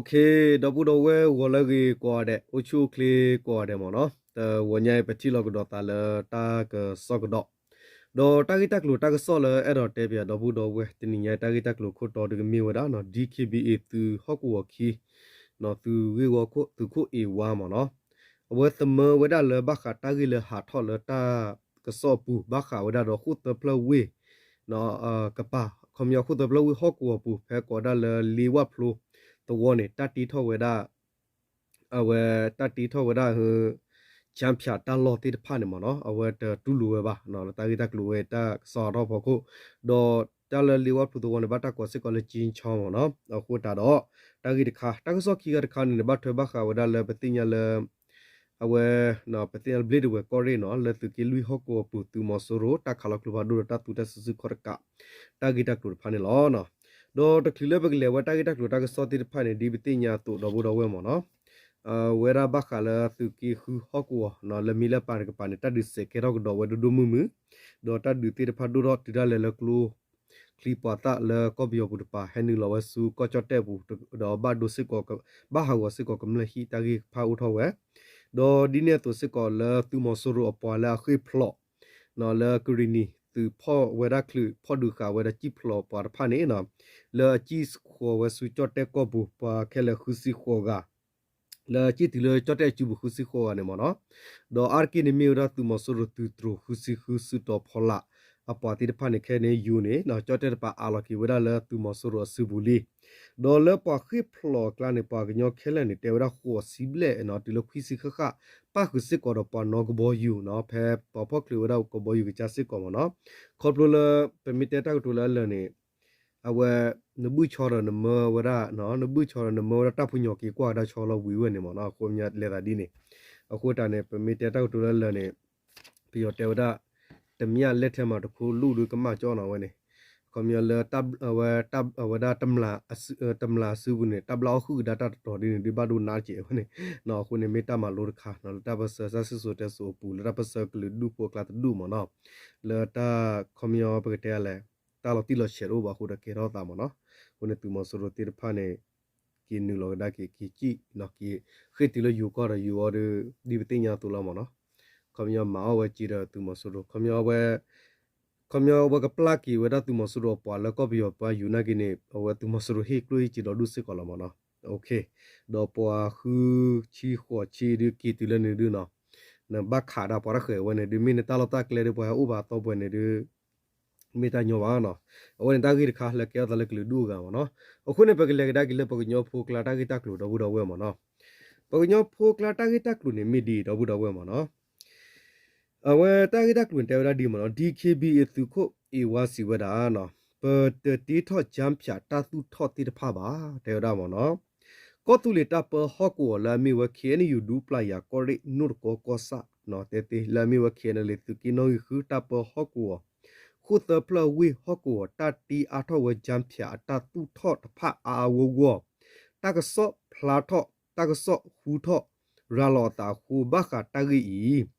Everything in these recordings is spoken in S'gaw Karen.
ဒီပုၢ်ဒီဝဲၢ်ဂီၤလၢအဂ့ၤကိးဂၤဒဲး, အိၣ်ဆူၣ်အိၣ်ချ့ကိးဂၤဒဲးမ့ၢ်နီၤ, တဂီၤညါအံၤ ပထံၣ်လိာ်ကဒီးသးလၢတၢ်ကစီၣ်ကဒီး, ဒီးတၢ်ဂ့ၢ်တၢ်ကျိၤတၢ်ကစီၣ်လၢအဲၣ်ဒိးတဲပၠးဒီပုၢ်ဒီဝဲၢ် တနံၤညါအံၤတၢ်ဂ့ၢ်တၢ်ကျိၤခိၣ်တီဒုးကမ့ၢ်ဝဲဒၣ်နီၤ DKBA သုးဟီၣ်ကဝီၤခံ သုးဂ့ၢ်ဝီခိၣ် သုးခိၣ်အ့ဝါမ့ၢ်နီၤ, အဝဲသမၢဝဲဒၣ်လၢဘၣ်ဃးတၢ်ဂ့ၢ်လၢဟးထီၣ်လၢတၢ်ကစီၣ်အပူၤ ဘၣ်ဃးဝဲဒၣ်ဒီးဃိၣ်သၢဖျၢၣ်ဝ့ၢ် ကပၤ, ခီပညီဃိၣ်သၢဖျၢၣ်ဝ့ၢ်ဟီၣ်ကဝီၤပူၤ ဖဲကိးဒၣ်လၢလ့ဝၣ်ဖျိသဝီန့ၣ် တၢ်တ့ထီၣ်ဝဲဒၣ် အဝဲတၢ်တ့ထီၣ်ဝဲဒၣ် ကၠၢဖၠးတၢ်လီၢ်သ့ၣ်တဖၣ်န့ၣ်မ့ၢ်နီၤ, အဝဲတတူၢ်လိာ်ဝဲဘၣ် လၢတၢ်ဂ့ၢ်တၢ်ကျိၤဝဲတၢ်ကစီၣ်အါထီၣ်ဖီခိၣ်, ဒီးတၢ်လၢလ့ဝၣ်ဖျိသဝီန့ၣ် ဘၣ်တၢ်ကိးစ့ၢ်ကီးလၢကၠ့ဆီမ့ၢ်နီၤ, အဃိသတးဒီး တၢ်ဂ့ၢ်တခါ တၢ်ကစီၣ်ခံဂၤတခါန့ၣ်န့ၣ် ဘၣ်ထွဲဘၣ်ဃးဝဲဒၣ်လၢပသ့ၣ်ညါလၢ အဝဲ ပသ့ၣ်ညါလၢဘျ့ၣ်ဒဝဲၢ်ကီၢ်ရ့ၣ်နီၤ လၢသုးက့လွံၢ်ဟီၣ်ကဝီၤပူၤ သုးမီၤစိရိၤ တၢ်ခးလီၤကျိဖးဒိၣ်ဒီးတၢ်သူတၢ်စုဆူၣ်ခီၣ်တကး တၢ်ဂ့ၢ်တၢ်ကျိၤတဖၣ်န့ၣ်လီၤ. ဒီးတချုးလၢပကလဲၤဝဲတၢ်ဂ့ၢ်တၢ်ကျိၤတၢ်ကစီၣ်သ့ၣ်တဖၣ်န့ၣ် ဒ်ပသ့ၣ်ညါအသိးဒီပုၢ်ဒီဝဲၢ်မ့ၢ်နီၤ, ဝဲဒၣ်ဘၣ်ဃးလၢသုးက့ဃုဟီၣ်ကဝီၤ လၢမ့ၢ်လၢပာ်တကပၤန့ၣ် တၢ်ဒုးစဲးကဲထီၣ်ကဒီးဝဲဒိၣ်ဒိၣ်မုၢ်မုၢ်, ဒီးတၢ်ဒုးသ့ၣ်တဖၣ်ဒိၣ်ထီၣ်တုၤဒၣ်လဲာ်လၢကျိချံပှၤသၣ်လၢကီၢ်ပယီၤပူၤတပၤ ဟဲနုာ်လီၤဝဲဆူကီၢ်ကၠီၣ်တဲၣ်ပူၤ, ဒီးဘၣ်ဒိစ့ၢ်ကီး ဘၣ်ဟးဂီၤစ့ၢ်ကီးကမျၢၢ်ဟံၣ်တၢ်ဂ့ၢ်တဖၣ်အိၣ်ထီၣ်ဝဲ, ဒီးဒ်န့ၣ်အသိးစ့ၢ်ကီးလၢသုးမီၤစိရိၤအပှၤလၢအဃ့ၢ်ဖျိး လၢကရံၣ်နံၤသုးဖီၣ်ဝဲဒၣ်ချုး ဖီၣ်ဒုးဃာ်ဝဲဒီးစံၣ်ဖျိးပှၤတဖၣ်န့ၣ် လၢအစံၣ်ဃီၤဝဲဆူကၠီၣ်တဲၣ်ကီၢ်ပူၤ ပှၤခဲလၢာ်ဃုဆံဃိးဂၤ လၢအစံၣ်တုၤလၢကၠီၣ်တဲၣ်အစုပူၤဃုဆံဃိးဂၤန့ၣ်မ့ၢ်နီၤ, ဒီးအါတက့ၢ်န့ၣ်မ့ၢ်ဝဲဒၣ်သုးမီၤစိရိၤသုးတြိၤဃုဆံဃု စုတီၤဖီလာ် အပှၤသ့ၣ်တဖၣ်န့ၣ် ခဲန့ၣ်ယူၤန့ၣ် ကၠီၣ်တဲၣ်တပၤအးလီၤက့ၤဝဲဒၣ်လၢသုးမီၤစိရိၤအစုပူၤလံ ဒီးလၢပှၤဃ့ၢ်ဖျိးအကျါန့ၣ် ပှၤကညီခဲလၢာ်န့ၣ် တဲဝဲဒၣ်ဃိးဆံဘျဲၣ်နီၤ တုၤလၢခွံဆံဃၣ်ဃၣ် ပၣ်ဃုာ်စ့ၢ်ကီးဒီးပှၤနီၣ်ကဘီယူၤနီၤ ဖဲပှၤဖီၣ်ချုးဝဲဒၣ်ကဘီယူၤကစၢ်စ့ၢ်ကီးမ့ၢ်နီၤ, ခီဖျိလၢ ပမ့ၢ်တဲတၢ်ကတိၤလၢအလၢာ်န့ၣ် အဝဲ နဘုၣ်ဆီဒီးနမၢဝဲဒၣ် နဘုၣ်ဆီဒီးနမၢဝဲဒၣ်တၢ်ဖိညီၤက့ၤကွၢ်ကဒါဆီလီၤဝံၤဝဲန့ၣ်မ့ၢ်နီၤ အဃိမ့ၢ်လဲၤသးဒ်န့ၣ်, အဃိတၢ်န့ၣ် ပမ့ၢ်တဲတၢ်ကတိၤလၢအလၢာ်န့ၣ် ပယီၤတဲဝဲဒၣ် တမျၢ်လဲထဲမှာတစ်ခု လူၣ်ဒုကမၣ်ကၠီနီၤဝဲန့ၣ်, ခီပညီလၢ အဝဲဒၣ် တမျၢ်စုပူၤန့ၣ် တၢ်ဘျါအီၣ်ဃုာ်ကဒါတၢ်တတီၤဒ်န့ၣ် ဒုးဘၣ်ဒိနးကဲးဝဲန့ၣ်, အဃိန့ၣ်မ့ၢ်တၢ်မၤလိတခါ လၢတၢ်ပၢၢ်ဆၢတၢ်စံၣ်စိၤတဲစိၤအပူၤ လၢတၢ်ပၢၢ်ဆၢကလုာ်ဒူၣ်ဖိအကျါတဒူၣ်မ့ၢ်နီၤ, လၢတၢ်ခီပညီပကတဲလဲၣ် တၢ်လီၤတံၢ်လီၤဆဲးတအိၣ်ဘၣ်အဃိဒီးကဲထီၣ်သးမ့ၢ်နီၤ, အဃိန့ၣ်သုးမီၤစိရိၤသ့ၣ်တဖၣ်န့ၣ် က့ၤနုာ်လီၤကဒါက့ၤ က့ၤစံၣ် က့ၤဃ့ၢ်တုၤလၢယိၤကီၢ်ဒီးယိၤအီၤဒီး ဒ်ပသ့ၣ်ညါအသိးလီၤမ့ၢ်နီၤ, ခီပညီမၤအီၣ်ဝဲက့ၤဒီးသုးမီၤစိရိၤ ခီပညီဝဲ ခီပညီဝဲကပျၢ်က့ၤဝဲဒၣ်သုးမီၤစိရိၤအပှၤလၢကီၢ်ပယီၤပှၤယူၤနာ်က့န့ၣ် အဝဲသုးမီၤစိရိၤဟ့ၣ်ကျိၣ်ဟ့ၣ်စ့ဒီးဒူၣ်စ့ၢ်ကီးလီၤမ့ၢ်နီၤ, ဒီးပှၤဃုဆံဃိးဆံဒုးက့ၤတုၤလၢန့ၣ်ဒုးနီၤ, နဘၣ်ခးဒၣ်ပှၤတၢ်ဃဲၤဝဲန့ၣ်ဒုး မ့ၢ်နတၢ်လီၢ်တၢ်ကျဲဒုး ပှၤဟဲအိၣ်ဘၣ်သီပှဲၤန့ၣ်ဒုး မ့ၢ်တၢ်ညီဘၣ်နီၤ, အဝဲန့ၣ်တၢ်ဂ့ၢ်တခါလၢကဲထီၣ်သးလၢကလုာ်ဒူၣ်အဂၤမ့ၢ်နီၤ, အဃိန့ၣ် ပကလဲၤကဒါက့ၤလၢပှၤကညီဖိအကျါတၢ်ဂ့ၢ်တၢ်ကျိၤဒီပုၢ်ဒီဝဲၢ်မ့ၢ်နီၤ, ပှၤကညီဖိအကျါတၢ်ဂ့ၢ်တၢ်ကျိၤန့ၣ်မ့ၢ်ဒ်အံၤဒီပုၢ်ဒီဝဲၢ်မ့ၢ်နီၤ, အဝဲတၢ်ဂ့ၢ်တၢ်ကျိၤန့ၣ်တဲဝဲဒၣ်ဒ်အံၤမ့ၢ်နီၤ, DKBA သုးခိၣ်အ့ဝါစံးဝဲဒၣ် ပတတ့ထီၣ်ကၠၢဖၠးတၢ်သူၣ်ထီၣ်သ့ၣ်တဖၣ်ဘၣ် တဲဝဲဒၣ်မ့ၢ်နီၤ, ကီၢ်သူလ့ၤတၢ်ပၢဟီၣ်ကဝီၤလၢအမ့ၢ်ဝဲ KNU ဒူပျၢ်ယၤကီၢ်ရ့ၣ်နိၣ်တကီကီၢ်ဆၣ် တဲသ့ လၢအမ့ၢ်ဝဲ KNLA သုးက့နီၣ်ဂံၢ်ဃုတၢ်ပၢဟီၣ်ကဝီၤ ဃိၣ်သၢဖျၢၣ်ဝ့ၢ်ဟီၣ်ကဝီၤ တၢ်တ့အါထီၣ်ဝဲကၠၢဖၠးအတၢ်သူၣ်ထီၣ်တဖၣ်အါအါဂီၢ်ဂီၢ်, တၢ်ကစီၣ်ဖျါထီၣ် တၢ်ကစီၣ်ဟူထီၣ် ရၤလီၤအသးအဃိ ဘၣ်ဃးတၢ်ဂ့ၢ်အံၤ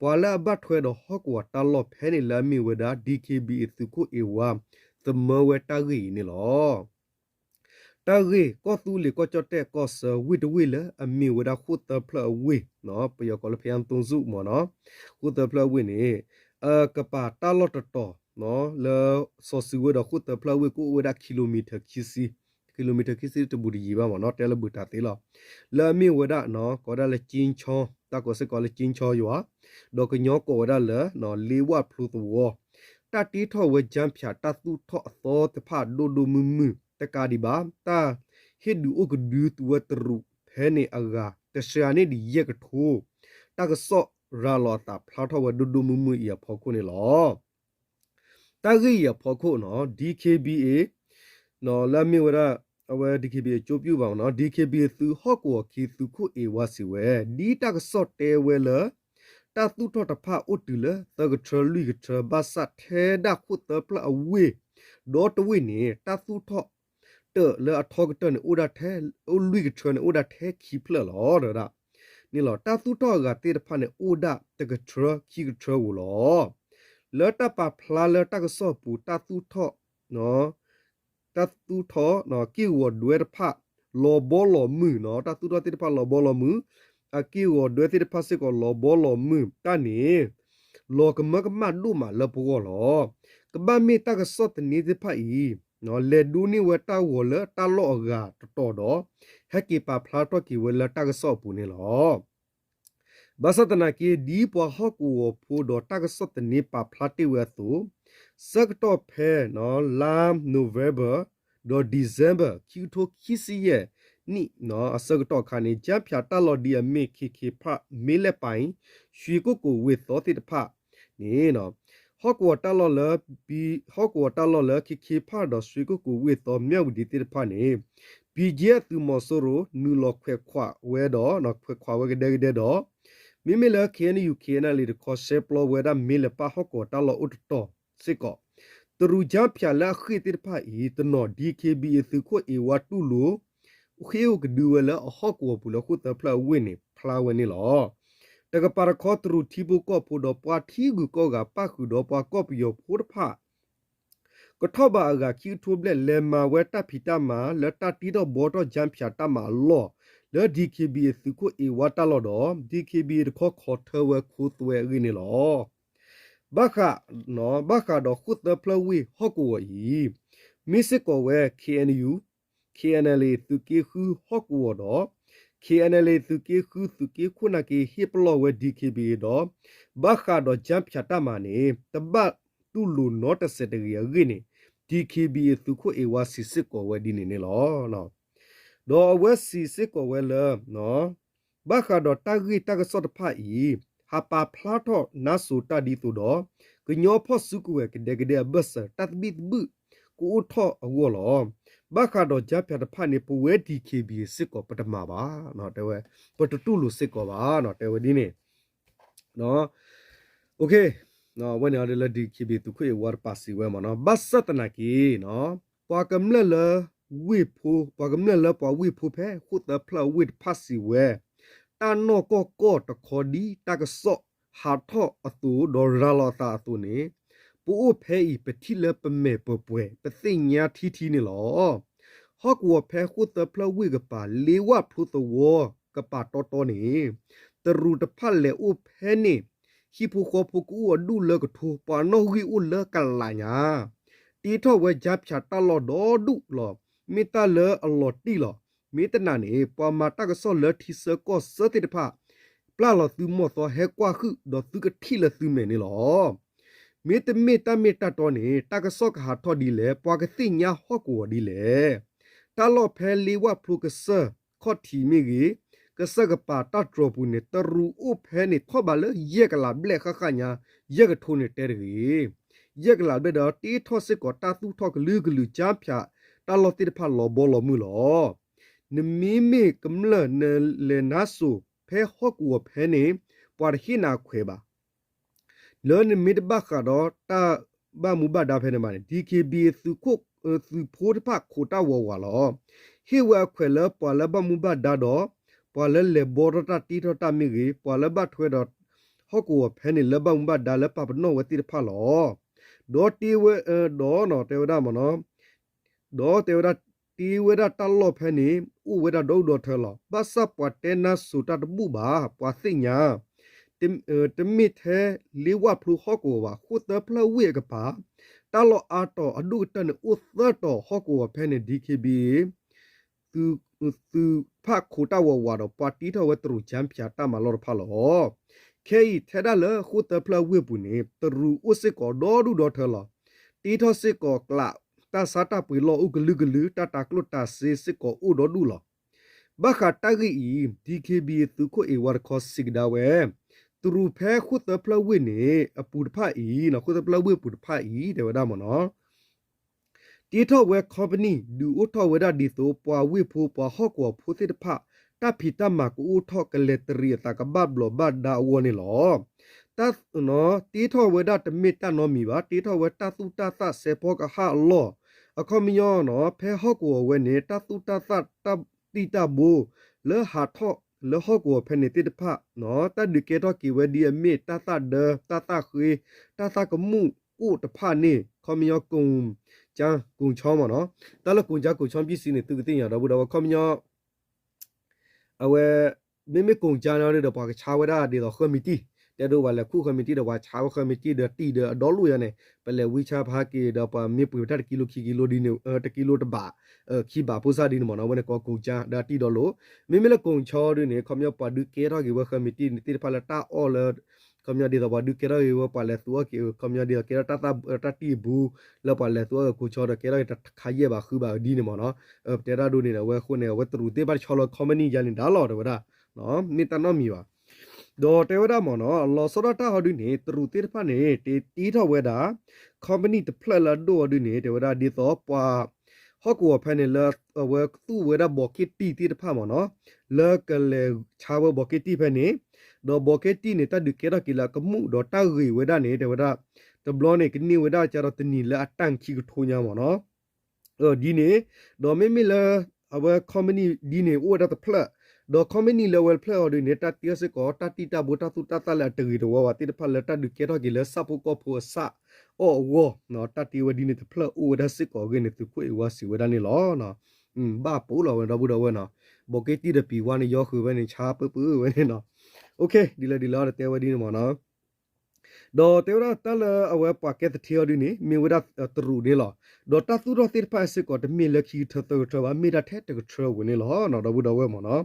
ပှၤလၢအဘၣ်ထွဲဒီးဟီၣ်ကဝီၤတၢ်လီၢ်ဖဲန့ၣ်လၢအမ့ၢ်ဝဲဒၣ် DKBA သုးခိၣ်အ့ဝါ သမၢဝဲတၢ်ဂ့ၢ်အံၤန့ၣ်လီၤ. တၢ်ဂ့ၢ် ကီၢ်သူလ့ၤကီၢ်ကၠီၣ်တဲၣ်ကီၢ်ဆၢဝ့ၢ်တဝ့ၢ်လၢအမ့ၢ်ဝဲဒၣ်ဃိၣ်သၢဖျၢၣ်အဝ့ၢ်, ပယီၤကိးလၢ ဖဲသုးစုမ့ၢ်နီၤ, ဃိၣ်သၢဖျၢၣ်အဝ့ၢ်န့ၣ် အကပၤတၢ်လီၢ်တတီၤ လၢစီၤစုၤဝဲဒီးဃိၣ်သၢဖျၢၣ်အဝ့ၢ် ကအိၣ်ဝဲဒၣ် kilometer ခံဆံ, kilometer ခံဆံတဘူၣ်တယံၤဘၣ်မ့ၢ်နီၤ, တဲလၢဘုၣ်တၢ်သ့လီၤ. လၢအမ့ၢ်ဝဲဒၣ် ကိးဝဲဒၣ်လၢကၠ့ဆီ, တၢ်ကိးစ့ၢ်ကီးလၢကၠ့ဆီယွၤ, ဒီးကညီကိးဝဲဒၣ်လၢ လ့ဝၣ်ဖျိသဝီ, တၢ်တ့ထီၣ်ဝဲကၠၢဖၠးတၢ်သူၣ်ထီၣ်အသီတဖၣ်ဒိၣ်ဒိၣ်မုၢ်မုၢ်, တကးဒံးဘၣ် တၢ်ဟ့ၣ်ဒုးအိၣ်ကဒုသုးဝဲတရူးဖဲန့ၣ်အဂၤ တစှၤန့ၢ်ဒံးယဲၢ်ကထိ, တၢ်ကစီၣ်ရၤလီၤအသးဖျါထီၣ်ဝဲဒိၣ်ဒိၣ်မုၢ်မုၢ်အံၤအဖီခိၣ်န့ၣ်လီၤ. တၢ်ဂ့ၢ်အံၤအဖီခိၣ်နီၤ DKBA လၢအမ့ၢ်ဝဲဒၣ် အဝဲ DKBA အကၠိပျူၢ်ဘၣ်မ့ၢ်နီၤ DKBA သုးဟီၣ်ကဝီၤခံသုးခိၣ်အ့ဝါစံးဝဲ ဒ်တၢ်ကစီၣ်တဲဝဲလၢ တၢ်သူၣ်ထီၣ်တဖၣ်အိၣ်တုၤလၢသၢကထၢလွံၢ်ကထၢ ဘၣ်ဆၣ်ထဲဒၣ်ဃိၣ်သၢဖျၢၣ်အဝ့ၢ် ဒီတဝ့ၢ်န့ၣ် တၢ်သူၣ်ထီၣ် တၢးလၢအထီကတၢၢ်န့ၣ် အိၣ်ဒၣ်ထဲ အိၣ်လွံၢ်ကထၢန့ၣ် အိၣ်ဒၣ်ထဲခံဖျၢၣ်လီၤ တဲဝဲဒၣ် န့ၣ်လီၤ. တၢ်သူၣ်ထီၣ်အဂၤသ့ၣ်တဖၣ်န့ၣ် အိၣ်ဒၣ်တကထၢခံကထၢဧိၤလီၤ. လၢတၢ်ပာ်ဖျါလၢတၢ်ကစီၣ်အပူၤ တၢ်သူၣ်ထီၣ် တၢ်သူၣ်ထီၣ် က့ၢ်ဂီၤဒွဲတဖၣ် လီၤဘီလီၤမုၢ်နီၤ, တၢ်သူၣ်ထီၣ်သ့ၣ်တဖၣ်လီၤဘီလီၤမုၢ်, အက့ၢ်အဂီၤဒွဲသ့ၣ်တဖၣ်စ့ၢ်ကီးလီၤဘီလီၤမုၢ်တၢ်န့ၣ် လီၤကမၢကမၣ်ဒိၣ်မးလၢပဂီၢ်လီၤ. ကဘၣ်မ့ၢ်တၢ်ကစီၣ်သန့သ့ၣ်တဖၣ်အံၤ လဲၤဒိးန့ၢ်ဝဲတၢ်ဂီၤလၢတၢ်လီၢ်အဂၤတတီၤဒီး ဟဲက့ၤပာ်ဖျါထီၣ်က့ၤဝဲလၢတၢ်ကစီၣ်အပူၤန့ၣ်လီၤ. ဘၣ်ဆၣ်သနာ်က့ ဒ်ပှၤဟီၣ်ကဝီၤဖိဒီးတၢ်ကစီၣ်သန့ပာ်ဖျါတ့ၢ်ဝဲအသိး, ဆၢကတီၢ်ဖဲ လါ November ဒီး December ခံကထိခံဆံယဲၢ်နံၣ်အဆၢကတီၢ်အခါန့ၣ် ကၠၣ်ဖၠးတၢ်လီၢ်ဒ်အမ့ၢ် ခ့ခ့ဖၣ်, မ့ၢ်လဲၣ်ပၢ်, ရွှေကုက္ကို ဝ့ၢ်သီသ့ၣ်တဖၣ်န့ၣ် ဟီၣ်ကဝီၤတၢ်လီၢ်လၢ ဟီၣ်ကဝီၤတၢ်လီၢ်လၢ ခ့ခ့ဖၣ်ဒီး ရွှေကုက္ကို ဝ့ၢ်သီ မၠၣ်ဝတံၤသ့ၣ်တဖၣ်န့ၣ် BGF သုးမီၤစိရိၤ နုာ်လီၤခွဲးခွးဝဲဒီး ခွဲးခွးဝဲကဒဲကဒဲဒီး မ့မ့ၢ်လၢ KNU KNLA တခီ ရှဲပျီဝဲဒၣ် မ့ၢ်လဲၣ်ပၢ်ဟီၣ်ကဝီၤတၢ်လီၢ်အိၣ်တတီၤစ့ၢ်ကီး, တရူးကၠၣ်ဖၠးလၢအဃ့ၢ်သ့ၣ်တဖၣ်အံၤ တနီၤ DKBA သုးခိၣ်အ့ဝါတူၢ်လိာ် ဃ့ၢ်အိၣ်ကဒုဝဲလၢအဟီၣ်ကဝီၤပူၤလၢဃိၣ်သၢဖျၢၣ်အဝ့ၢ်န့ၣ် ဖျါဝဲန့ၣ်လီၤ. တကပၤတခီ တရူးထံဖိကီၢ်ဖိဒီးပှၤထံဂုၤကီၢ်ဂၤပၣ်ဃုာ်ဒီးပှၤကီၢ်ပယီၤဖိတဖၣ် ကထီၣ်ဘးအဂၤခံကထိဘျဲၣ် လဲၤမၤဝဲတၢ်ဖံးတၢ်မၤလၢတၢ်တ့ထီၣ်ဘှီထီၣ်ကၠၣ်ဖၠးတၢ်မၤအလီၢ် လၢ DKBA သုးခိၣ်အ့ဝါတၢ်လီၢ်ဒီး DKBA တခီခီထၢဝဲခိသွဲအဂ့ၢ်န့ၣ်လီၤ. ဘၣ်ဃး, ဘၣ်ဃးဒီးဃိၣ်သၢဖျၢၣ်ဝ့ၢ်ဟီၣ်ကဝီၤအံၤ မ့ၢ်စ့ၢ်ကီးဝဲ KNU KNLA သုးက့ဃုဟီၣ်ကဝီၤဒီး KNLA သုးက့ဃု သုးက့ခိၣ်နာ်က့ ဟ့ၣ်ပလီၢ်ဝဲ DKBA ဒီး ဘၣ်ဃးဒီးကၠၣ်ဖၠးတၢ်မၤန့ၣ် တဘၣ်တူၢ်လိာ်နီတစဲးတဂ့ၤအဂ့ၢ်န့ၣ် DKBA သုးခိၣ်အ့ဝါစံးစ့ၢ်ကီးဝဲဒ်န့ၣ်န့ၣ်လီၤ. ဒီးအဝဲစံးစ့ၢ်ကီးဝဲလၢ ဘၣ်ဃးဒီးတၢ်ဂ့ၢ်တၢ်ကစီၣ်တဖၣ်အံၤ ဟးပာ်ဖျါထီၣ်နါစိၤတၢ်ဒ်သိးဒီး ကညီဖီၣ်စုကဝဲၤကဒဲကဒဲအဘၢၣ်စၢၤ တၢ်သဘံၣ်သဘုၣ်ကအိၣ်ထီၣ်အဂီၢ်လီၤ. ဘၣ်ဃးဒီးကၠၣ်ဖၠးတဖၣ်န့ၣ် ပဝဲ DKBA စ့ၢ်ကီးပတမၤဘၣ်, တဲဝဲ, ပတတူၢ်လိာ်စ့ၢ်ကီးဘၣ်, တဲဝဲဒ်န့ၣ် အဝဲန့ၣ်လၢ DKBA သုးခိၣ်အ့ဝါတပာ်စံးဝဲမ့ၢ်နီၤ, ဘၣ်ဆၣ်သနာ်က့ ပှၤကမျၢၢ်လၢဝ့ၢ်ဖိ, ပှၤကမျၢၢ်လၢပှၤဝ့ၢ်ဖိဖဲဃိၣ်သၢဖျၢၣ်အဝ့ၢ်တဖၣ်စံးဝဲ, တၢ်နီၢ်ကီၢ်ကီၢ်တခီဒ်တၢ်ကစီၣ်ဟးထီၣ်အသိးဒီးရၤလီၤအသးအသိးန့ၣ်, ပအိၣ်ဖဲအံၤ ပထံၣ်လၢပမဲာ်ပှဲၤပှဲၤ ပသ့ၣ်ညါထံထံန့ၣ်လီၤ. ဟီၣ်ကဝီၤဖဲဃိၣ်သၢဖျၢၣ်ဝ့ၢ်ကပၤ လ့ဝၣ်ဖျိသဝီကပၤတီတီန့ၣ်, တရူးတဖၣ်လဲၤအိၣ်ဖဲန့ၣ်, ဟံၣ်ဖိဃီဖိကအိၣ်အဒူၣ်လၢကထိ, ပှၤနီၣ်ဂံၢ်အိၣ်လၢကလးညါ, တ့ထီၣ်ဝဲကၠၣ်ဖၠးတၢ်လီၢ်ဒီဒူၣ်လီၤ. မ့ၢ်တၢ်လၢအလီၤတံၢ်လီၤ. မ့ၢ်တနာ်န့ၣ် ပှၤမၤတၢ်ကစီၣ်လၢထံဆၢကီၢ်ဆၢသ့ၣ်တဖၣ် ပျၢ်လီၤသုမိၢ်သီဟဲကွၢ်ဟုၣ်ဒီးသုကထံၣ်လၢသုမဲာ်န့ၣ်လီၤ. မ့တမ့ၢ်တၢ်မ့ၢ်တၢ်တီန့ၣ် တၢ်ကစီၣ်ကဟးထီၣ်ဒ်လဲၣ်, ပှၤကသ့ၣ်ညါဟီၣ်ကဝီၤဒ်လဲၣ်. တၢ်လီၢ်ဖဲလ့ဝၣ်ဖျိကစၢၢ်ခီၣ်ထံးမ့ၢ်ဂ့ၤ, ကစၢၢ်ကပၤတၢ်တြီၤပူၤန့ၣ် တရူးအိၣ်ဖဲန့ၣ်ထီၣ်ဘးလၢယဲၢ်ကလးဘျဲၣ်ဃၣ်ဃၣ်ညါ, ယဲၢ်ကထိန့ၣ်တဲတဂ့ၤ. ယဲၢ်ကလးဘျဲၣ်ဒီးတ့ထီၣ်စ့ၢ်ကီးတၢ်သူၣ်ထီၣ်ကလုာ်ကလုာ် ကၠၣ်ဖၠးတၢ်လီၢ်သ့ၣ်တဖၣ်လီၤဘီလီၤမုၢ်လီၤ. နမ့မ့ၢ်ကမျၢၢ်နလဲၤနါစိၤဖဲဟီၣ်ကဝီၤဖဲန့ၣ် ပှၤတဟ့ၣ်နၤအခွဲးဘၣ်. လၢနမ့ၢ်တဘၣ်ဃးဒီးတၢ်ဘၣ်မူဘၣ်ဒါဖဲန့ၣ်ဘၣ်န့ၣ် DKBA သုးခိၣ် သုးဖိတဖၣ်ခိးတၢ်ဝးဝးလီၤ. ဟ့ၣ်ဝဲအခွဲးလၢပှၤလၢဘၣ်မူဘၣ်ဒါဒီး ပှၤလၢလဲၤဘီထီၣ်တၢ်တ့ထီၣ်တၢ်မ့ၢ်ဂ့ၤ, ပှၤလၢဘၣ်ထွဲဒီးဟီၣ်ကဝီၤဖဲန့ၣ်လၢဘၣ်မူဘၣ်ဒါလၢပာ်ပနီၣ်ဝဲသ့ၣ်တဖၣ်လီၤ. ဒီးတ့ဝဲ, ဒီးတဲဝဲဒၣ်မ့ၢ်နီၤ ဒီးတဲဝဲဒၣ် တ့ဝဲဒၣ်တၢ်လီၢ်ဖဲန့ၣ် အိၣ်ဝဲဒၣ်ဒီဒူၣ်ဒီထၢလီၤ. ဘၣ်ဆၣ်ပှၤတဲနါစိၤတၢ်တဘူၣ်ဘၣ် ပှၤသ့ၣ်ညါ, တမ့ၢ်ထဲလ့ဝၣ်ဖျိဟီၣ်ကဝီၤဘၣ် ဃိၣ်သၢဖျၢၣ်ဝ့ၢ်အကပၤ တၢ်လီၢ်အါတီၤအဒိၣ်ကတၢၢ်န့ၣ် အိၣ်သၢတီၤဟီၣ်ကဝီၤဖဲန့ၣ် DKBA သုး, သုးဖၣ်ခိးတၢ်ဝးဝးဒီး ပှၤတ့ထီၣ်ဝဲတရူးကၠၣ်ဖၠးတၢ်မၤလီၢ်တဖၣ်လီၤ. ခဲအံၤထဲဒၣ်လၢဃိၣ်သၢဖျၢၣ်ဝ့ၢ်ပူၤန့ၣ် တရူးအိၣ်စ့ၢ်ကီးဒီဒူၣ်ဒီထၢလီၤ. တ့ထီၣ်စ့ၢ်ကီးကျး, တၢ်ဆါတၢ်ပှ့ၤလီၢ်အိၣ်ကလုာ်ကလုာ်, တၢ်တၤကျိၣ်တၤစ့စ့ၢ်ကီးအိၣ်ဒီဒူၣ်လီၤ. ဘၣ်ဃးတၢ်ဂ့ၢ်အံၤ DKBA သုးခိၣ်အ့ဝါတခီစံးကဒါဝဲ, တရူးဖဲဃိၣ်သၢဖျၢၣ်ဝ့ၢ်န့ၣ် အပူၤတဖၣ်အံၤ, ဃိၣ်သၢဖျၢၣ်ဝ့ၢ်ပူၤတဖၣ်အံၤ တဲဝဲဒၣ်မ့ၢ်နီၤ တ့ထီၣ်ဝဲ company ဒုးအိၣ်ထီၣ်ဝဲဒၣ်ဒ်သိး ပှၤဝ့ၢ်ဖိ ပှၤဟီၣ်ကဝီၤဖိသ့ၣ်တဖၣ် တၢ်ဖံးတၢ်မၤကအိၣ်ထီၣ် ကလဲၤတရံးအသးကဘၣ်ဘျီးဘၣ်ဒါအဂီၢ်န့ၣ်လီၤ. တ့ထီၣ်ဝဲဒၣ်တမ့ၢ်တၢ်နီတမံၤဘၣ်, တ့ထီၣ်ဝဲတၢ်သူၣ်တၢ်သၣ်စဲးဖီကဟၣ်အလီၢ်, အခီပညီနီၤ ဖဲဟီၣ်ကဝီၤဝဲန့ၣ် တၢ်သူၣ်တၢ်သၣ်တၢ်တံၢ်တၢ်ဘိ လၢဟးထီၣ်လၢဟီၣ်ကဝီၤဖဲန့ၣ်သ့ၣ်တဖၣ် တၢ်ဒုးကဲထီၣ်က့ၤဝဲဒ်အမ့ၢ်တၢ်သၣ်ဒၢ, တၢ်သၣ်ဃ့, တၢ်သၣ်ကမူၣ်အိၣ်တဖၣ်န့ၣ် ခီပညီ ကုကၠီမ့ၢ်နီၤ, တၢ်လၢကုကၠီ ကုကၠီပံစံန့ၣ် သုကသ့ၣ်ညါဒီပုၢ်ဒီဝဲၢ် ခီပညီ အဝဲ မ့မ့ၢ်ကိၣ်ကၠါန့ၣ်ဒီး ပှၤကဆါဝဲဒၣ်ဒ်သိးဃၢမံၤတံၢ်, တဲဒိးပှၤလဲၤခူၣ်ဃၢမံၤတံၢ်ဒီး ပှၤဆါဝဲဃၢမံၤတံၢ်ဒီးတံၢ်ဒီးအဒီလိၣ်ယါန့ၣ် ပလဲၤဝံဆါဖးက့ၤဒီး ပှၤမ့ၢ်ပှ့ၤဝဲတၢ်တကံလိခံကံလိဒ်န့ၣ် တကံလိတဘး ခံဘးဖိစၢ်ဒ်န့ၣ်မ့ၢ်နီၤ, အဝဲန့ၣ်ကိးကိၣ်ကၠါဒီးအတံၢ်ဒီလိၣ်. မ့မ့ၢ်လၢကိၣ်ကၠါဒ်န့ၣ် ခီပညီပှၤဒုးကဲထီၣ်က့ၤဝဲဃၢမံၤတံၢ်သ့ၣ်တဖၣ်လၢတၢ်အီၣ်လၢ ခီပညီဒ်သိးပှၤဒုးကဲထီၣ်က့ၤဝဲပှၤလဲၤသူအီၣ်က့ၤ ခီပညီဒ်သိးကဲထီၣ်တၢ်တံၢ်အပူၤ လၢပှၤလဲၤသူအီၣ်က့ၤကိၣ်ကၠါဒီးကဲထီၣ်က့ၤတခါယဲၢ်ဘးဃုဘးဒ်န့ၣ်မ့ၢ်နီၤ, ပတဲတၢ်ဒ်န့ၣ်ဒီး အဝဲအဃိန့ၣ် အဝဲတရူးသ့ၣ်တဖၣ်တဆီလၢ company ယါန့ၣ်ဒၣ်လီၤ တဲဝဲဒၣ် မ့ၢ်တၢ်နီတမံၤဘၣ်. ဒီးတဲဝဲဒၣ်မ့ၢ်နီၤ လီၤဆီဒၣ်တၢ်ဟီဒ်န့ၣ် တရူးသ့ၣ်တဖၣ်န့ၣ် တ့တ့ထီၣ်ဝဲဒၣ် company တဖျၢၣ်လၢအဒိၣ်အီၤဒ်န့ၣ် တဲဝဲဒၣ်ဒ်သိးပှၤ ဟီၣ်ကဝီၤဖဲန့ၣ်လၢ အဝဲသူဝဲဒၣ်ဘီးက့တံၢ်သ့ၣ်တဖၣ်မ့ၢ်နီၤ, လၢကလဲၤဆါဝဲဘီးက့တံၢ်ဖဲန့ၣ်, ဒီးဘီးက့တံၢ်န့ၣ် တၢ်ဒုးကဲထီၣ်က့ၤလၢအကမူၣ်ဒီးတၢ်ဂ့ၤဝဲဒၣ်န့ၣ် တဲဝဲဒၣ် တဘျီန့ၣ် ကန့ၢ်ဝဲဒၣ်ကဒီးတနံၤလၢအတၢ်ခံကထိညါမ့ၢ်နီၤ ဒ်န့ၣ်, ဒီးမ့မ့ၢ်လၢ အဝဲ company ဒ်န့ၣ်အိၣ်ဝဲဒၣ်တဖျၢၣ်, ဒီး company လၢအဝဲတဖျၢၣ်အီၤဒ်န့ၣ် တၢ်တ့အီၤစ့ၢ်ကီး တၢ်တံၢ်တၢ်ဘိတၢ်သူၣ်တၢ်သၣ်လၢအတဂ့ၤတဝါဘၣ်သ့ၣ်တဖၣ်လၢတၢ်ဒုးကဲထီၣ်က့ၤလၢဆၣ်ဖိကီၢ်ဖိအဆၣ်အီၣ်အဂီၢ်, တၢ်တ့ဝဲဒ်န့ၣ်တဖျၢၣ်အိၣ်ဝဲဒၣ်စ့ၢ်ကီးအဂ့ၢ်န့ၣ် သုးခိၣ်အ့ဝါစံးဝဲဒၣ်န့ၣ်လီၤ. ဘၣ်ပိာ်လီၤဝဲဒီပုၢ်ဒီဝဲၢ်နီၤ, ဘီးက့တံၢ်ဒီးပံၤဝါန့ၣ် ယီဃုာ်ဝဲန့ၣ် ဆါပၢပၢဝဲန့ၣ်နီၤ, ဒ်လဲၣ်ဒ်လဲၣ်အီၤဒီးတဲဝဲဒ်န့ၣ်မ့ၢ်နီၤ ဒီးတဲဝဲဒၣ်တၢ်လၢအဝဲပှၤကဲသထ့အီၤဒ်န့ၣ် မ့ၢ်ဝဲဒၣ်တရူးန့ၣ်လီၤ. ဒီးတၢ်သူၣ်ထီၣ်သ့ၣ်တဖၣ်စ့ၢ်ကီး တမ့ၢ်လၢခံကထၢသၢကထၢဘၣ် မ့ၢ်ဒၣ်ထဲတကထၢဝဲန့ၣ်လီၤ ဒီပုၢ်ဒီဝဲၢ်မ့ၢ်နီၤ,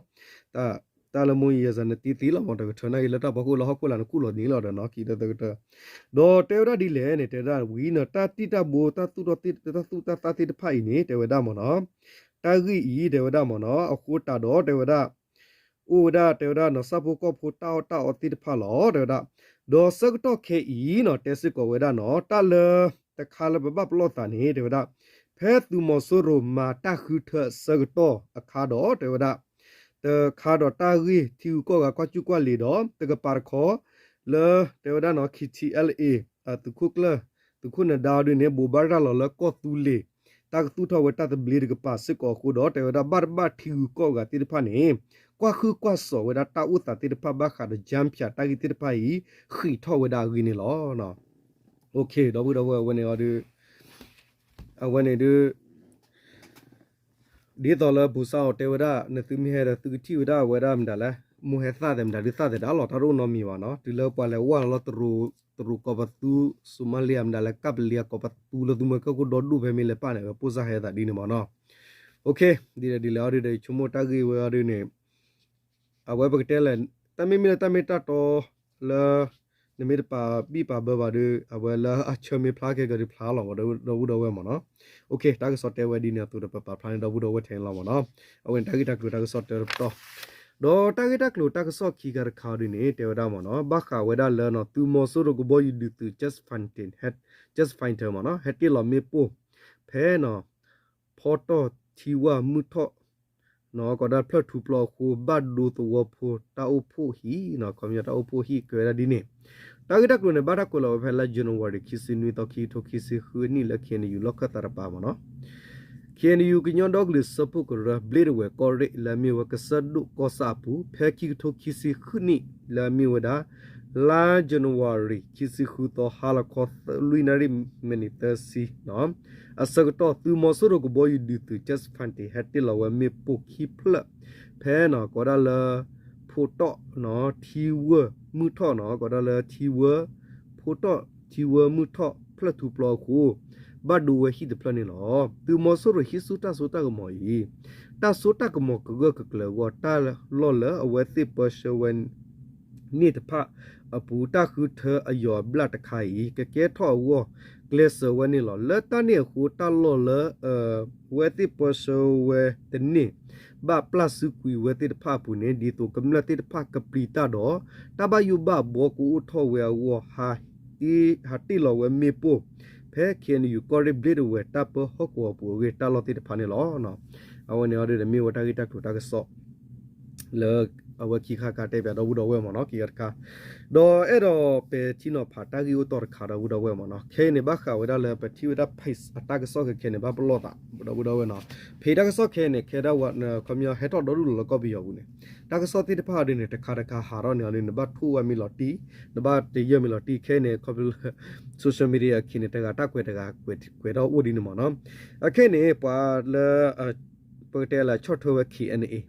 တၢ်လၢမိၢ်ယဲစၢ်နတ့သ့လီၤမ့ၢ် တကထၢနာ်က့လၢတၢ်ဖီခိၣ်လၢဟီၣ်ခိၣ်လာ်နခူၣ်လီၤန့ၣ်လီၤဒီးနီၤ ခံကထၢသၢကထၢ, ဒီးတဲဝဲဒၣ်ဒ်လဲၣ်န့ၣ် တဲဒၣ်ဝံၤနီၤ တၢ်တံၢ်တၢ်ဘိ တၢ်သူၣ်ထီၣ်တၢ်သူၣ်တၢ်သၣ်သ့ၣ်တဖၣ်အံၤန့ၣ် တဲဝဲဒၣ်မ့ၢ်နီၤ, တၢ်ဂ့ၢ်အံၤ တဲဝဲဒၣ်မ့ၢ်နီၤ အဃိသတးဒီးတဲဝဲဒၣ် အိၣ်ဝဲဒၣ်တဲဝဲဒၣ်နီၤ ဆၣ်ဖိကီၢ်ဖိတၢ်အီၣ်တၢ်အီသ့ၣ်တဖၣ်လီၤ တဲဝဲဒၣ်, ဒီးဆၢကတီၢ်ခဲအံၤနီၤ တဲစ့ၢ်ကီးဝဲဒၣ်နီၤ တၢ်လၢတခါလၢပဘၣ်ပလီၢ်သးန့ၣ် တဲဝဲဒၣ်, ဖဲသုးမီၤစိရိၤမၤတၢ်ဃုထၢအဆၢကတီၢ်အခါဒီး တဲဝဲဒၣ်, တခါဒီးတၢ်ဂ့ၢ်ထံဂုၤကီၢ်ဂၤကွၢ်ကူၣ်ကွၢ်လ့ၤဒီး တကပၤတခီ လၢ တဲဝဲဒၣ်နီၤ KTLA သုးခိၣ်ကျၢၢ် သုးခိၣ်နဒါအီၤဒ်န့ၣ် ဘိးဘၣ်ရၤလီၤလၢကီၢ်သူလ့ၤ တၢ်ကသူၣ်ထီၣ်ဝဲတၢ်သဘျ့တကပၤစ့ၢ်ကီးအဃိဒီး တဲဝဲဒၣ်ဘၣ်တဘၣ်ထံဂုၤကီၢ်ဂၤသ့ၣ်တဖၣ်န့ၣ် ကွၢ်ဃုကွၢ်စိာ်ဝဲဒၣ်တၢ်အိၣ်သးသ့ၣ်တဖၣ်ဘၣ်ဃးဒီး ကၠၢဖၠး တၢ်ဂ့ၢ်သ့ၣ်တဖၣ်အံၤ ဃံးထီၣ်ဝဲဒၣ်အဂ့ၢ်န့ၣ်လီၤ. ဒီပုၢ်ဒီဝဲၢ် အဝဲန့ၣ်အီၤဒုး အဝဲန့ၣ်ဒုး ဒ်သိးလၢဘူၣ်စၢ်အီၤတဲဝဲဒၣ် နသုမ့ၢ်ဟဲဒီးသုကထံၣ်ဝဲဒၣ်ဝဲဒၣ်မတၤလဲၣ် မိၢ်ဟဲသၣ်သဲးမတၤဒုးသၣ်သဲးဒၣ်လီၤ တၢ်တအိၣ်နီတမံၤဘၣ်နီၤ တုၤလၢပှၤလဲၤဝဲလီၤလၢတရူး တရူးကီးပသူ Somalia မတၤလဲၣ် ကပလံအကီးပသူလၢသုမ့ၢ်ကဲခိၣ်ဒီဒူၣ်ဖဲမ့ၢ်လဲၤပၣ်န့ၣ် ဝဲပိၢ်စၢ်ဟဲသးဒ်န့ၣ်မ့ၢ်နီၤ ဒ်လဲၣ်ဒ်လဲၣ်အီၤဒုးဒီး ယဆိကမိၣ်တၢ်ဂ့ၢ်ဝဲအီၤဒုးန့ၣ် အဝဲပကတဲလဲၣ် တၢ်မ့မ့ၢ်လၢတၢ်မ့ၢ်တၢ်တီလၢ နမ့ၢ်တပာ်ဘံၣ်ပာ်ဘၢဘၣ်ဒီး အဝဲလၢအဆၢမ့ၢ်ဖျါကဲကဒီးဖျါလီၤ ဒီပုၢ်ဒီဝဲၢ်မ့ၢ်နီၤ. တၢ်ကစီၣ်တဲဝဲဒ်န့ၣ်အသိးဒီးပပာ်ဖျါန့ၢ်ဒီပုၢ်ဒီဝဲၢ်ထဲန့ၣ်လီၤမ့ၢ်နီၤ. အဝဲန့ၣ်တၢ်ဂ့ၢ်တၢ်ကျိၤတၢ်ကစီၣ်တၢတပတီၢ် ဒီးတၢ်ဂ့ၢ်တၢ်ကျိၤတၢ်ကစီၣ်ခံခါတခါအီၤဒုးန့ၣ် တဲဝဲဒၣ်မ့ၢ်နီၤ ဘၣ်ဃးဝဲဒၣ်လၢနီၤ သုးမီၤစိရိၤကဘီယူၤဒုးသုး jet fighter မ့ၢ်နီၤ ဟဲတ့ၢ်လီၤမ့ၣ်ပိၢ် ဖဲနီၤ ဖီတီၢ်ထံဝၢ်မုၢ်ထီၣ် နီၤ ကီးဒၣ်ဖျၢၣ်ထူပျီအဃိ ဘၣ်ဒိသဝီဖိတၢ်အိၣ်ဖှိၣ်ဟံၣ်နီၤ ခီပညီတၢ်အိၣ်ဖှိၣ်ဟံၣ်ကဲဝဲဒၣ်ဒ်န့ၣ်. တၢ်ဂ့ၢ်တၢ်ကျိၤန့ၣ် ဘၣ်တၢ်ကွဲးလီၤဝဲဖဲလါ January ခံဆံနွံသီ ခံကထိခံဆံဃုနံၣ်လၢ K N U လီၢ်ခၢၣ်သးတပၤမ့ၢ်နီၤ K N U ကညီဒီကလုာ်စၢဖှိၣ်ကရၢ ဘျ့ဒဝဲၢ်ကီၢ်ရ့ၣ် လၢအမ့ၢ်ဝဲကစၢၢ်ဒိၣ်ကီၢ်ဆၣ်အပူၤ ဖဲခံကထိခံဆံဃုနံၣ် လၢအမ့ၢ်ဝဲဒၣ် လါ January ခံဆံဃုသီ ဟါလီၤခီလွံၢ်နၣ်ရံၣ် မံးနံးသၢဆံနီၤ အဆၢကတီၢ် သုးမီၤစိရိၤကဘီယူၤဒုးသုး jet fighter ဟဲတ့ၢ်လီၤဝဲမ့ၣ်ပိၢ်ခံဖျၢၣ် ဖဲနီၤ ကီးဒၣ်လၢ ဖိတီၣ်နီၤ ထံဝၢ်မုၢ်ထီၣ်နီၤ ကီးဒၣ်လၢထံဝၢ် ဖိတီၣ်ထံဝၢ်မုၢ်ထီၣ်ဖျၢၣ်ထူပျီအဃိ ဘၣ်ဒိဝဲဟံၣ်တဖျၢၣ်န့ၣ်လီၤ. သုးမီၤစိရိၤဟံးဆူၣ်တၢ်စိတၢ်ကမီၤအံၤ တၢ်စိတၢ်ကမီၤကဂၢၢ်ကကျၢၤအဂီၢ် တၢ်လီၢ်လၢအဝဲသ့ၣ်ပၢဆှၢဝဲ န့ၣ်တဖၣ်အပူၤ တၢ်ဃုထၢအယီၤအဘျၣ်တခါအံၤ ကကဲထီၣ်အဂီၢ် ကျဲးစၢးဝဲန့ၣ်လီၤ. လၢတၢ်န့ၣ်အဃိ တၢ်လီၢ်လၢ အဝဲသ့ၣ်ပၢဆှၢဝဲတန့ၢ် ဘၣ်ပျၢ်စုကွံာ်ဝဲသ့ၣ်တဖၣ်အပူၤန့ၣ် ဒ်သိးကမျၢၢ်သ့ၣ်တဖၣ်ကပျံၤတၢ်ဒီး တၢ်ဘၣ်ယိၣ်ဘၣ်ဘှီကအိၣ်ထီၣ်ဝဲအဂီၢ် ဟးတ့ၢ်လီၤဝဲမ့ၣ်ပိၢ် ဖဲ K N U ကီၢ်ရ့ၣ်ဘျ့ဒဝဲၢ် တၢ်ပၢဟီၣ်ကဝီၤပူၤအဂ့ၢ် တၢ်လီၢ်သ့ၣ်တဖၣ်န့ၣ်လီၤ. အဝဲန့ၣ်အီၤဒုးဒီးမ့ၢ်ဝဲတၢ်ဂ့ၢ်တၢ်ကျိၤတၢ်ကစီၣ် လၢအဝဲခံခါခါတဲပၠးဒီပုၢ်ဒီဝဲၢ်မ့ၢ်နီၤ ခံခါတခါ ဒီးအဲၣ်ဒိးပဲာ်ထံနီၤဖးတၢ်ဂ့ၢ်အိၣ်တီၢ်တခါဒီပုၢ်ဒီဝဲၢ်မ့ၢ်နီၤ ခဲအံၤန့ၣ် ဘၣ်ဃးဝဲဒၣ်လၢပထံၣ်ဝဲဒၣ် page အတၢ်ကစီၣ်ခဲခဲန့ၣ် ဘၣ်ပလီၢ်သး ဒီပုၢ်ဒီဝဲၢ်နီၤ page တၢ်ကစီၣ်ခဲအံၤန့ၣ် ခဲဒၣ်ဝဲ ခီပညီဟဲထီၣ်ဒီဒူၣ်လီၤလၢကီၢ်ပယီၤပူၤန့ၣ် တၢ်ကစီၣ်သ့ၣ်တဖၣ်အီၤဒုးန့ၣ် တခါတခါဟးထီၣ်န့ၣ်အီၤဒုး နဘၣ်ထိၣ်ဝဲမ့ၢ်လီၤတံၢ် နဘၣ်တယၢၢ်မ့ၢ်လီၤတံၢ် ခဲအံၤန့ၣ် ခီဖျိလၢ social media အခံန့ၣ် တဂၤတၢ်ကွဲးတဂၤကွဲးထီၣ်အိၣ်ဒ်န့ၣ်မ့ၢ်နီၤ အခဲအံၤန့ၣ် ပှၤလၢ ပကတဲလၢဆီၣ်ထွဲဝဲ K N A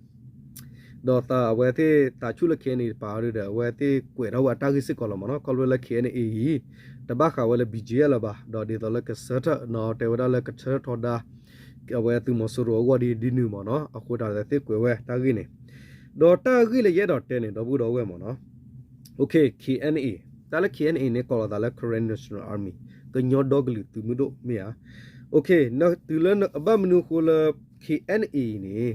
ဒီးအဝဲသ့ၣ်သးဆူၣ်လၢ KNA တပၤအီၤဒီး အဝဲသ့ၣ်ကွဲးထီၣ်ဝဲအတၢ်ဂ့ၢ်စ့ၢ်ကီးလီၤမ့ၢ်နီၤ. ခီဖျိလၢ KNA အံၤ တဘၣ်ဃးဝဲလၢ ဘီၣ်ကၠ့လၢၤဘၣ်, ဒီးဒ်သိးလၢကဆၢထၢၣ်နီၤ တဲဝဲဒၣ်လၢကဆၢထၢၣ်ထီဒါ အဝဲသုးမီၤစိရိၤအဂီၢ်ဒ်ဒ်နုၤမ့ၢ်နီၤ. အဃိတၢ်သ့ၣ်ကွဲးဝဲတၢ်ဂ့ၢ်န့ၣ်, ဒီးတၢ်ဂ့ၢ်လၢယအဲၣ်ဒိးတဲန့ၣ် ဒီပုၢ်ဒီဝဲၢ်မ့ၢ်နီၤ, OK, KNA, တၢ်လၢ KNA န့ၣ် ကိးလီၤသးလၢ Karen National Army, ကညီဒီကလုာ်သုးမုၢ်ဒိၣ်မ့ၢ်ဧါ. တုၤလၢဘၣ်မနုၤအဃိလၢ KNA အံၤန့ၣ်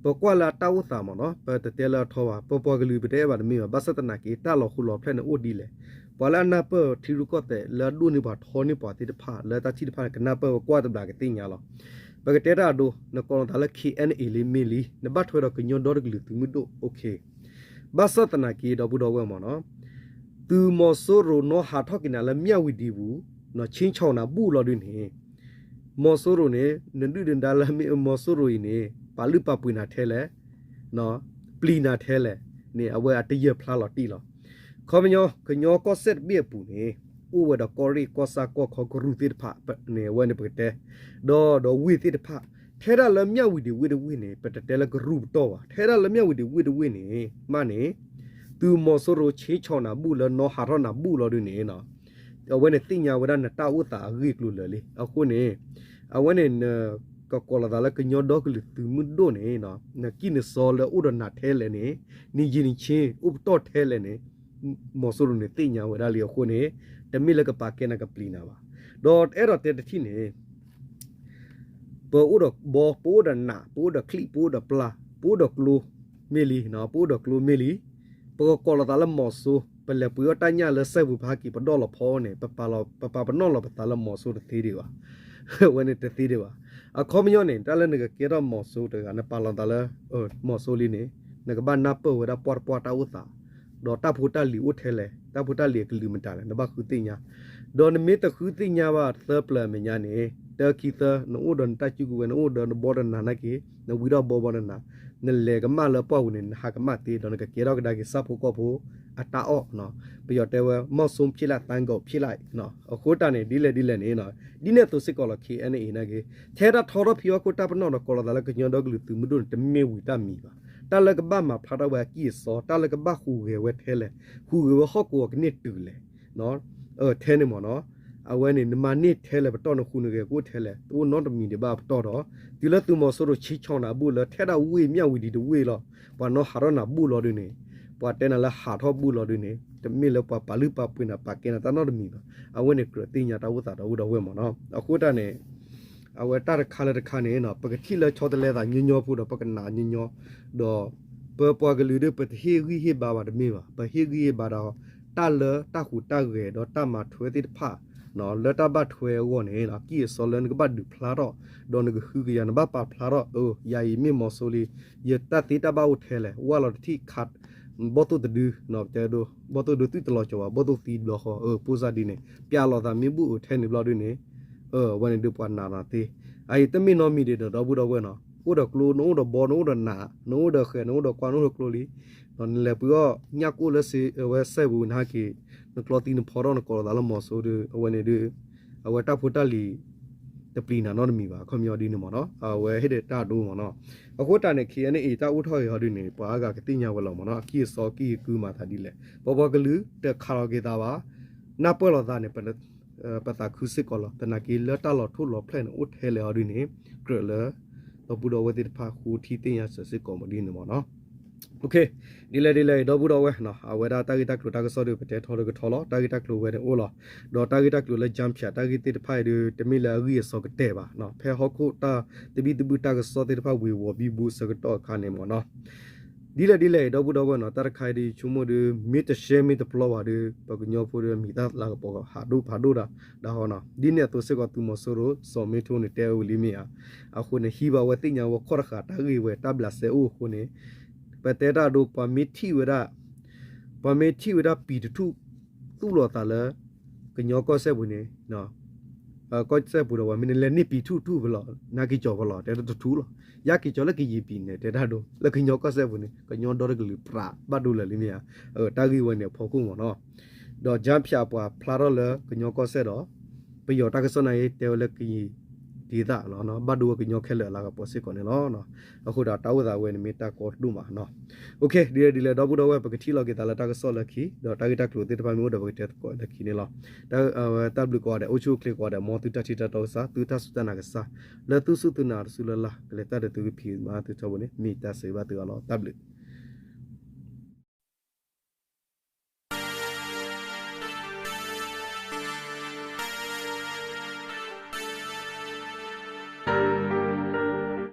ပကွၢ်လၢအတၢ်အိၣ်သးမ့ၢ်နီၤ ပတတဲလၢအထီဘၣ်, ပပှၤကလုာ်ပတအဲၣ်ဘၣ်တမ့ၢ်ဘၣ်, ဘၣ်ဆၣ်သနာ်က့ တၢ်လီၤဃူလီၤဖျဲၣ်န့ၣ်အိၣ်ဒ်လဲၣ်, ပှၤလၢအနၢ်ပၢၢ်ထံရူၢ်ကီၢ်သဲးလၢအဒိၣ်န့ၢ်ပှၤထီန့ၢ်ပှၤသ့ၣ်တဖၣ် လၢတၢ်ထံၣ်တဖၣ်န့ၣ် ကနၢ်ပၢၢ်ဝဲကွၢ်တဘျးကသ့ၣ်ညါလီၤ. ပကတဲတၢ်အဒိ နကိးလီၤသးလၢ KNA လံမ့ၢ်လံ, နဘၣ်ထွဲဒီးကညီဒီတကလုာ်သုးမုၢ်ဒိၣ် OK, ဘၣ်ဆၣ်သနာ်က့ ဒီပုၢ်ဒီဝဲၢ်မ့ၢ်နီၤ, သုးမီၤစိရိၤနီၤဟးထီၣ်က့ၤနၤလၢမၠၣ်ဝံၤဒံးပူၤ, ဆ့ဆီၣ်နၤဘူၣ်လီၤဒုန့ၣ်, မီၤစိရိၤန့ၣ် နဒုၣ်နဒါလၢမ့ၢ်မီၤစိရိၤအံၤန့ၣ် ပာ်လုၢ်ပာ်ပှ့ၤနၤထဲလဲၣ်, ပျံၤနၤထဲလဲၣ်န့ၣ် အဝဲအတယၢၢ်ဖျါလီၤတံၢ်လီၤ. ခီပညီ ကညီကီၢ်စဲၣ်တဘ့ၣ်အပူၤန့ၣ် အိၣ်ဝဲဒီးကီၢ်ရ့ၣ်ကီၢ်ဆၣ်ကီၢ်ခီကရူၢ်သ့ၣ်တဖၣ်န့ၣ် အဝဲန့ၣ်ပကတဲ, ဒီးဒီးဝ့ၢ်သ့ၣ်တဖၣ်, ထဲဒၣ်လၢမၠၣ်ဝံၤဒံးဝ့ၢ်တဝ့ၢ်န့ၣ် ပတတဲလၢကရူၢ်ပတီၢ်ဘၣ်, ထဲဒၣ်လၢမၠၣ်ဝံၤဒံးဝ့ၢ်တဝ့ၢ်န့ၣ် မ့ၢ်န့ၣ် သုးမီၤစိရိၤဆ့ဆီၣ်နၤဘူၣ်လၢနီၤဟးထီၣ်နၤဘူၣ်လီၤဒုန့ၣ် အဝဲန့ၣ်သ့ၣ်ညါဝဲဒၣ်နတၢ်အိၣ်သးအဂ့ၢ်အကျိၤလၢာ်လံ. အဃိန့ၣ် အဝဲန့ၣ်နကကိးလီၤသးလၢကညီဒီကလုာ်သုးမုၢ်ဒိၣ်န့ၣ် နကံၢ်နစီလၢအိၣ်ဒီးနၤထဲလဲၣ်န့ၣ်, နယံၤနဆ့အိၣ်ပတီၢ်ထဲလဲၣ်န့ၣ် မီၤစိရိၤန့ၣ်သ့ၣ်ညါဝဲဒၣ်လံအဃိန့ၣ်, တမ့ၢ်လၢကပာ်ကဲနၤကပျံၤနၤဘၣ်. ဒီးအဲၣ်ဒိးတဲတထံၣ်န့ၣ် ပအိၣ်ဒီးဘီ, ပအိၣ်ဒီးနး, ပအိၣ်ဒီးချံၣ်, ပအိၣ်ဒီးပျၢ်, ပအိၣ်ဒီးကျိမ့ၢ်လံ, ပအိၣ်ဒီးကျိမ့ၢ်လံ, ပကကိးလီၤသးလၢမီၤစိ, ပလဲၤပှ့ၤအီၣ်တၢ်ညၣ်လၢစဲပူၤပဟဲက့ၤပဒီၣ်လီၤဖီန့ၣ် ပပာ်ပနီၣ်လီၤပသးလၢမီၤစိတသ့ဒံးဘၣ်. အဝဲန့ၣ်တသ့ဒံးဘၣ်. အခီပညီန့ၣ် တၢ်လၢနကကဲထီၣ်မီၤစိတဂၤ နပာ်လီၤသးလၢ မီၤစိလံန့ၣ် နကဘၣ်နၢ်ပၢၢ်ဝဲဒၣ်ပှၢ်တပှၢ်တၢ်အိၣ်သး, ဒီးတၢ်ဖိတၢ်လံၤအိၣ်ထဲလဲၣ်, တၢ်ဖိတၢ်လံၤအကလုာ်မတၤလဲၣ် နဘၣ်ဃုသ့ၣ်ညါ, ဒီးနမ့ၢ်တဃုသ့ၣ်ညါဘၣ်သၢပျၢၤအမဲာ်ညါန့ၣ် တၢ်ခံသၢ နအိၣ်ဒီးနတၢ်စုကဝဲၤ နအိၣ်ဒီးနဘီဒီးနၤနာ်က့ၤ နဝံထီၣ်ဘီဘီနၤနၤ, နလဲၤကမၣ်လၢပှၢ်ပူၤန့ၣ် နဟးကမၣ်သ့ ဒီးနကကဲထီၣ်ကဒါက့ၤဆၣ်ဖိကီၢ်ဖိအတၢ်အီၣ်, ပယီၤတဲဝဲ မီၢ်စိဖျ့လၢ် သၢကီၢ်ဖျ့လၢ်, အဃိတၢ်န့ၣ် ဒ်လဲၣ်ဒ်လဲၣ်န့ၣ် ဒ်န့ၣ်အသိးစ့ၢ်ကီးလီၤ KNA နာ်က့ၤ ထဲဒၣ်ထီထီၣ်ဖံးအီၣ်ခိၣ်တၢ်ပနီၣ်ဒီးကိးလီၤသးလၢကညီဒီကလုာ်သုးမုၢ်ဒိၣ်န့ၣ် တမ့ၢ်ဝံၤတၢ်မံၤဘၣ်. တၢ်လၢကဘၣ်မၤဖျါထီၣ်ဝဲအကံၢ်အစီ တၢ်လၢကဘၣ်ဟူးဂဲၤဝဲထဲလဲၣ်, ဟူးဂဲၤဝဲဟီၣ်ကဝီၤကန့ၢ်တုၤလဲၣ် ထဲန့ၣ်မ့ၢ်နီၤ, အဝဲန့ၣ် နမၤန့ၢ်ထဲလဲၣ် ပတီၢ်နဃုနဂဲၤကအိၣ်ထဲလဲၣ် တအိၣ်နီတမံၤဒံးဘၣ်ပတီၢ်ဒီး တုၤလၢသုးမီၤစိရိၤဆ့ဆီၣ်နၤဘူၣ်လၢထဲဒၣ်ဝ့ၢ်မၠၣ်ဝံၤဒံးတဝ့ၢ်လီၤ, ပှၤနီၣ်ဟးထီၣ်နၤဘူၣ်လီၤဒုန့ၣ်, ပှၤတဲနၤလၢဟးထီၣ်ဘူၣ်လီၤဒုန့ၣ် တမ့ၢ်လၢပှၤပာ်လုၢ်ပာ်ပှ့ၤနၤပာ်ကဲနၤတၢ်နီတမံၤဘၣ်. အဝဲန့ၣ်ကြၢးသ့ၣ်ညါတၢ်အိၣ်သးဒီပုၢ်ဒီဝဲၢ်မ့ၢ်နီၤ. အဃိတၢ်န့ၣ် အဝဲတၢ်တခါလၢတခါန့ၣ် ပကထံၣ်လၢဆီတလဲသးညီညီဖိဒီး ပကနၣ်ညီညီ, ဒီးပပှၤကလုာ်ဒီး ပတဟ့ၣ်ဂံၢ်ဟ့ၣ်ဘါဘၣ်တမ့ၢ်ဘၣ်, ပဟ့ၣ်ဂံၢ်ဟ့ၣ်ဘါဒီး တၢ်လၢတၢ်ဟူးတၢ်ဂဲၤဒီးတၢ်မၤထွဲသ့ၣ်တဖၣ် လၢတၢ်ဘၣ်ထွဲအဂီၢ်န့ၣ် ကံၢ်အစီလၢနကဘၣ်ဒုးဖျါထီၣ်, ဒီးနကဃုကယၤ နဘၣ်ပာ်ဖျါထီၣ်, ယၤအံၤမ့ၢ်မီၤစိလံ, ယတၢ်သ့တၢ်ဘၣ်အိၣ်ထဲလဲၣ်, ဝၢ်လီၤတထံၣ်ခး ဘီၣ်သိၣ်တဒု, တဲဒိ ဘီၣ်သိၣ်ဒု သုတလီၤကၠီၤဘၣ် ဘီၣ်သိၣ်သံတဘျီဃီ, ပိၢ်စၢ်ဒ်န့ၣ် ပျၢ်လီၤသးမ့ၢ်ဘူၣ်အထဲန့ၣ်ဘျီဒ်န့ၣ်, အဝဲန့ၣ်ဒုးပှၤနာ်နၤသ့. အအံၤတမ့ၢ်နီတမံၤဒံးဒီး ဒီပုၢ်ဒီဝဲၢ်နီၤ, အိၣ်ဒီးကျိ နအိၣ်ဒီးဘီ နအိၣ်ဒီးနး နအိၣ်ဒီးဃဲၤ နအိၣ်ဒီးကွၢ် နအိၣ်ဒီးကျိလံ, နလဲၤပှ့ၤအီၣ်ညၣ်ကိၣ်လၢစ့ အဝဲစဲပူၤ နဟဲက့ၤ နကျီသံနဖီထီၣ် နကိးလီၤသးလၢမီၤစိဒီး အဝဲန့ၣ်ဒုး အဝဲတၢ်ဖိတၢ်လံၤ တပျံၤနၤနီတမံၤဘၣ်. အခီပညီဒ်န့ၣ်မ့ၢ်နီၤ, အဝဲဟ့ၣ်ဒီးတၢ်အဒိမ့ၢ်နီၤ. အဃိတၢ်န့ၣ် KNA တၢ်အိၣ်ထီၣ်ဂဲၤအီၤဒ်န့ၣ် ပှၤအါဂၤကသ့ၣ်ညါဝဲလီၤမ့ၢ်နီၤ, အကံၢ်အစီကံၢ်အကုမၤသးဒ်လဲၣ်. ပပှၤကလုာ်တခးလီၤက့ၤသးဘၣ်, နၢ်ပၢၢ်လိာ်သးန့ၣ် ပသးခုစ့ၢ်ကီးလီၤ. သနာ်က့လၢတၢ်လီၤထူၣ်လီၤဖျဲၣ်န့ၣ် အိၣ်ထဲလဲၣ်အီၤဒ်န့ၣ် ကြၢးလၢ ဒီပုၢ်ဒီဝဲၢ်သ့ၣ်တဖၣ်ဃိထံသ့ၣ်ညါစၢၤစ့ၢ်ကီးမ့ၢ်ဒ်န့ၣ်မ့ၢ်နီၤ. ဒ်လဲၣ်ဒ်လဲၣ် ဒီပုၢ်ဒီဝဲၢ်, အဝဲဒၣ်တၢ်ဂ့ၢ်တၢ်ကျိၤတၢ်ကစီၣ်ဒီး ပတဲထီၣ်ဒီးကထီၣ်လီၤ. တၢ်ဂ့ၢ်တၢ်ကျိၤဝဲန့ၣ်အိၣ်လီၤ. ဒီးတၢ်ဂ့ၢ်တၢ်ကျိၤလၢ ကၠၢဖၠး တၢ်ဂ့ၢ်သ့ၣ်တဖၣ်အံၤဒီး တမ့ၢ်လၢအဂံၢ်အစီကတၢၢ်ဘၣ်. ဖဲဟီၣ်ခိၣ်တၢ်သဘံၣ်သဘုၣ်တၢ်ကစီၣ်သ့ၣ်တဖၣ်ဝ့ၤဝီၤဘံဘူဆၢကတီၢ်အခါန့ၣ်မ့ၢ်နီၤ. ဒ်လဲၣ်ဒ်လဲၣ် ဒီပုၢ်ဒီဝဲၢ်နီၤ, တၢ်တခါအံၤဒီး ယဆိကမိၣ်ဒီး မ့ၢ်တရှဲမ့ၢ်တပျီဘၣ်ဒီး ပှၤကညီဖိဒီး မံၤတၢ်လၤကပီၤဟးဒိၣ်ဖးဒိၣ်ဒၣ်ဟီနီၤ. ဒ်န့ၣ်အသိးစ့ၢ်ကီး သုးမီၤစိရိၤ စီၤမ့ထိန့ၣ် တဲဝဲလံမ့ၢ်ဧါ. အဃိန့ၣ် ဟံးဘၣ်ဝဲသ့ၣ်ညါဝဲခီၣ်တဃာ် တၢ်ဂ့ၢ်ဝဲတၢ်ဘျးစဲအိၣ်အဃိန့ၣ် ပတဲတၢ်အဒိ ပှၤမ့ၢ်ထံၣ်ဝဲဒၣ် ပှၤမ့ၢ်ထံၣ်ဝဲဒၣ်ပံၤတထူၣ် သူၣ်လီၤသးလၢ ကညီကီၢ်စဲၣ်ပူၤန့ၣ် ကီၢ်စဲၣ်ပူၤဒီး ပှၤမ့ၢ်နလဲၤန့ၢ်ပံၤထူၣ်ထူၣ်ဖဲလဲၣ် နက့ၤကၠီၤဖဲလဲၣ် တဲတထူၣ်လီၤ. ယက့ၤကၠီၤလၢကယံာ်ပံၤန့ၣ် တဲတၢ်ဒိ လၢကညီကီၢ်စဲၣ်ပူၤန့ၣ် ကညီဒီတကလုာ်ပြးဘၣ်ဒိလၢာ်လံမ့ၢ်ဧါ. တၢ်ဂ့ၢ်ဝဲန့ၣ်အဖီခိၣ်မ့ၢ်နီၤ. ဒီးကၠၢဖၠးပှၤဖျါထီၣ်လၢကညီကီၢ်စဲၣ်ဒီး ပယီၤတၢ်ကစီၣ်နၢ်အံၤ တဲဝဲလၢကယံာ် ဒ်သိးလီၤ ဘၣ်ဒိဝဲကညီခဲလၢာ်အလၤကပီၤစ့ၢ်ကီးန့ၣ်လီၤ. အဃိဒီးတၢ်အိၣ်သးဝဲန့ၣ်မ့ၢ်တၢ်ကီဒိၣ်မးနီၤ. ဒ်လဲၣ်ဒ်လဲၣ် ဒီပုၢ်ဒီဝဲၢ် ပကထံၣ်လီၤက့ၤသးလၢတၢ်ကစီၣ်လၢခံ ဒီးတၢ်ဂ့ၢ်တၢ်ကျိၤသ့ၣ်တဖၣ်မ့ၢ်အိၣ်ဒီးပကတဲသကိးလၢခံန့ၣ်လီၤ. တၢ်ဘျုးကိးဂၤဒဲး အိၣ်ဆူၣ်အိၣ်ချ့ကိးဂၤဒဲး မ်သုတၢ်ထံၣ်တၢ်တီကစၢ် သုတၢ်စူၢ်တၢ်နာ်ကစၢ် လၢသုစူၢ်သုနာ်တစုလၢ်လၢ် ကလဲၤတၢ်ဒီးသုကဖံးမၤသုထီဘိန့ၣ် မ့ၢ်တၢ်ဆၢဂ့ၤဘၣ်သုအီၤလီၤ. တၢ်ဘျုး